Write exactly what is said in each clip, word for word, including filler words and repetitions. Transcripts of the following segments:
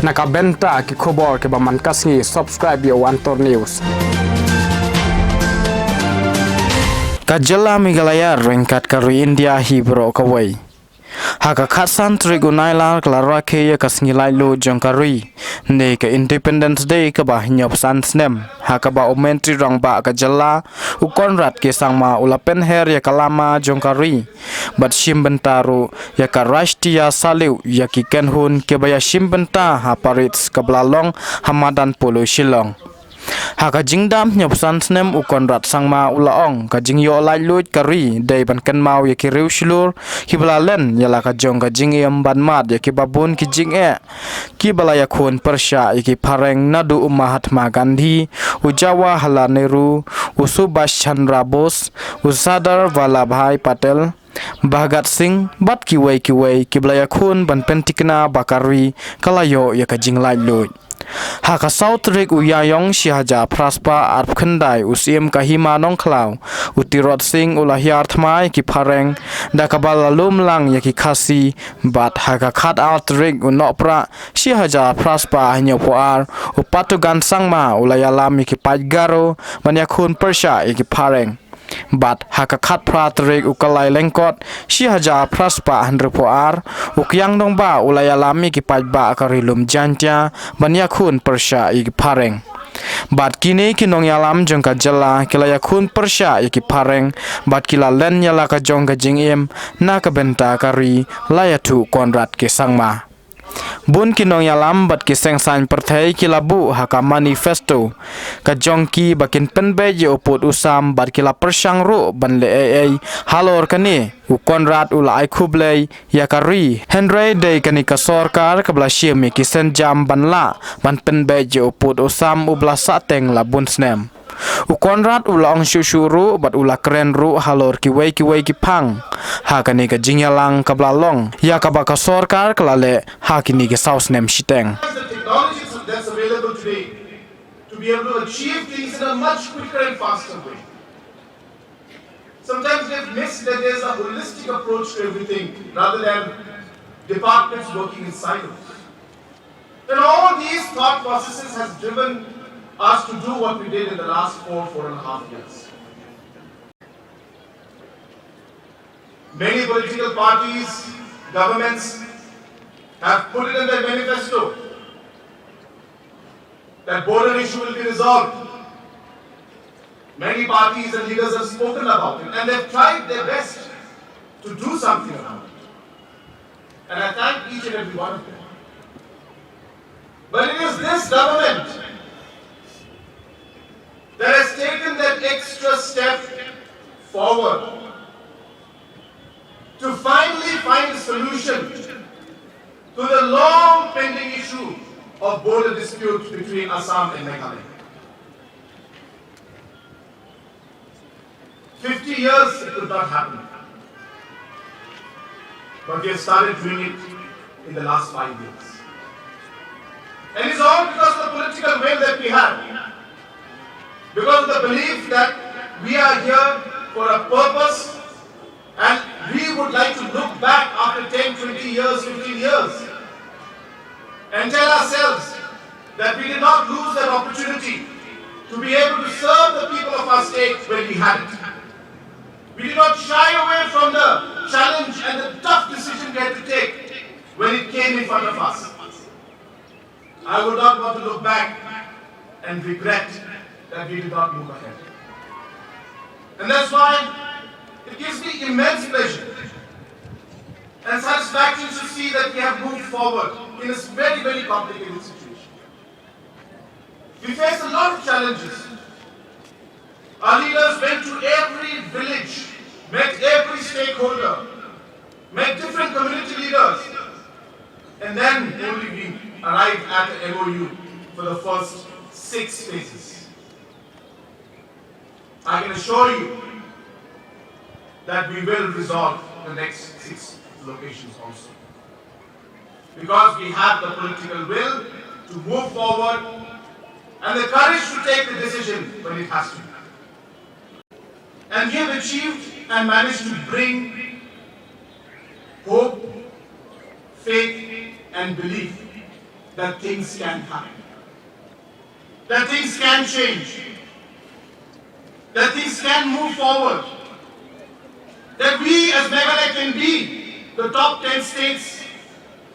Na ka bynta ki khubor kiba man ka sngi, subscribe ïa u Antor News. Ka jylla Meghalaya ryngkat ka ri India hi baroh kawei, ha ka khatsan tarik u Nailar ka la rakhe ïa ka sngi laitluid jong ka ri, ne ka Independence Day kaba hynñiewphew san snem, ha kaba u Myntri Rangbah ka jylla, u Conrad K Sangma, u la pynher ïa ka lama jong ka ri bad shim bynta ruh ïa ka Rashtriya Salute ïa ki kynhun kiba ïashim bynta ha parade kaba la long ha madan polo Shillong. Ha ka jingdap hynñiewphew san snem, u Conrad Sangma u la ong, ka jingïoh laitluid ka ri dei ban kynmaw ïa ki riewshlur kiba la len ïa la ka jong ka jingim, ban mad ïa kiba bun ki jingeh kiba la ïakhun pyrshah ïa ki phareng, naduh u Mahatma Gandhi, u Jawaharlal Nehru, u Subhash Chandra Bose, u Sardar Vallabhbhai Patel, Bhagat Singh bad kiwei kiwei kiba la ïakhun ban pynthikna ba ka ri ka la ïoh ïa ka jinglaitluid. Ha ka saw tarik u Ïaïong shi hajar phra spah arphew khyndai, u Syiem ka Hima Nongkhlaw, u Tirot Sing, u la hiar thma ïa ki phareng da kaba la lum lang ïa ki Khasi, bad ha ka khatar tarik u Nohprah shi hajar phra spah hynñiewphew ar, u Patugan Sangma u la ïalam ïa ki paid Garo ban ïakhun pyrshah ïa ki phareng. Bad ha ka khatphra tarik u Kyllalyngkot shi hajar phra spah hynriewphew ar, u Kiang Dongbah u la ïalam ïa ki paidbah ka Ri Lum Jaiñtia ban ïakhun pyrshah ïa ki phareng. Bad kine ki nongïalam jong ka jylla ki la ïakhun pyrshah ïa ki phareng, bad ki la len ïa la ka jong ka jingim na ka bynta ka ri, la ïathuh Conrad K Sangma. Bun ki nongïalam bad ki seng saiñ pyrthei ki la buh ha ka manifesto ka jong ki ba kin pynbeit ïa u pud u sam, bad ki la pyrshang ruh ban leh ei ei halor kane. U Conrad u la ai khublei ïa ka ri, hynrei dei kane ka sorkar kaba la shim ïa ki sienjam ban lah ban pynbeit ïa u pud u sam uba la sahteng la bun snem. U Conrad u la ong shuh shuh ruh bad u la kren ruh halor kiwei kiwei ki phang ha kane ka jingïalang kaba la long ïa kaba ka sorkar ka la leh ha kine ki saw snem shiteng. The technology that's available today to be able to achieve things in a much quicker and faster way. Sometimes we've missed that there's a holistic approach to everything rather than departments working in silos. And all these thought processes has driven us to do what we did in the last four, four and a half years. Many political parties, governments have put it in their manifesto that border issue will be resolved. Many parties and leaders have spoken about it, and they've tried their best to do something about it. And I thank each and every one of them. But it is this government that has taken that extra step forward to finally find a solution to the long pending issue of border dispute between Assam and Meghalaya. Fifty years it could not happen. But we have started doing it in the last five years. And it's all because of the political will that we have. Because of the belief that we are here for a purpose and we would like to look back after ten, twenty years, fifteen years and tell ourselves that we did not lose that opportunity to be able to serve the people of our state when we had it. We did not shy away from the challenge and the tough decision we had to take when it came in front of us. I would not want to look back and regret that we did not move ahead. And that's why it gives me immense pleasure and satisfaction to see that we have moved forward in this very, very complicated situation. We faced a lot of challenges. Our leaders went to every village, met every stakeholder, met different community leaders, and then only we arrived at the M O U for the first six phases. I can assure you that we will resolve the next six locations also. Because we have the political will to move forward and the courage to take the decision when it has to be. And we have achieved and managed to bring hope, faith, and belief that things can happen, that things can change, that things can move forward, that we as Meghalaya can be the top ten states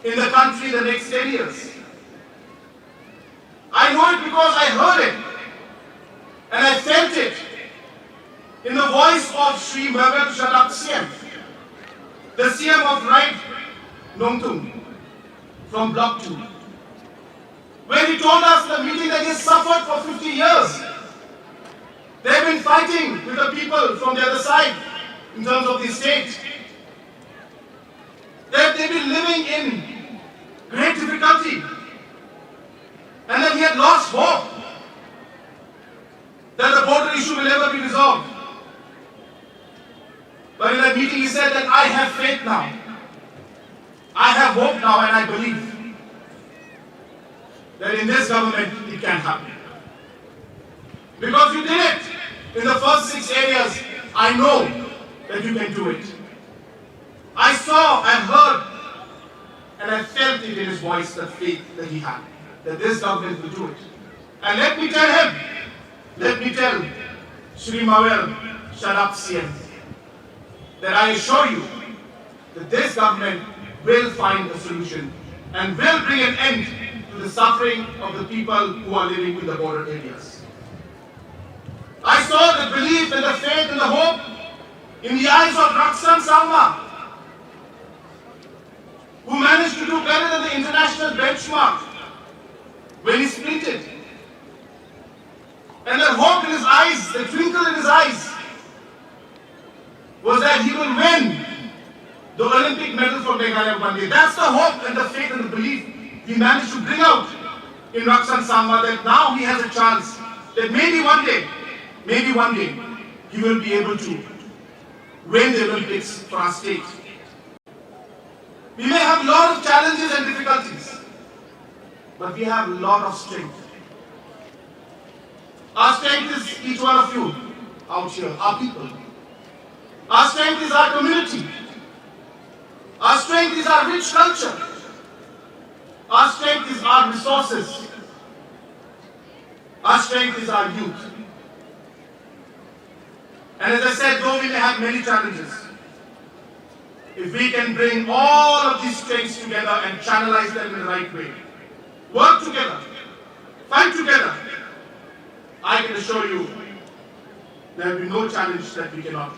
in the country the next ten years. I know it because I heard it and I felt it in the voice of Shri Mawel Shadap Syiem, the C M of Raid Nongtung from Block two. When he told us in the meeting that he suffered for fifty years, they've been fighting with the people from the other side in terms of the state. That they've been living in great difficulty and that he had lost hope that the border issue will ever be resolved. But in that meeting, he said that I have faith now. I have hope now, and I believe that in this government it can happen. Because you did it in the first six areas, I know that you can do it. I saw, I heard, and I felt it in his voice, the faith that he had, that this government will do it. And let me tell him, let me tell Shri Mawel Shadap Syiem, that I assure you that this government will find a solution and will bring an end to the suffering of the people who are living in the border areas. I saw the belief and the faith and the hope in the eyes of Rakshan Sangma, who managed to do better than the international benchmark when he sprinted. And the hope in his eyes, the twinkle in his eyes, was that he will win the Olympic medal for Meghalaya one day. That's the hope and the faith and the belief we managed to bring out in Rakshan Sangma, that now he has a chance that maybe one day, maybe one day, he will be able to win the Olympics for our state. We may have a lot of challenges and difficulties, but we have a lot of strength. Our strength is each one of you out here, our people. Our strength is our community. Our strength is our rich culture. Our strength is our resources. Our strength is our youth. And as I said, though we may have many challenges, if we can bring all of these strengths together and channelize them in the right way, work together, fight together, I can assure you there will be no challenge that we cannot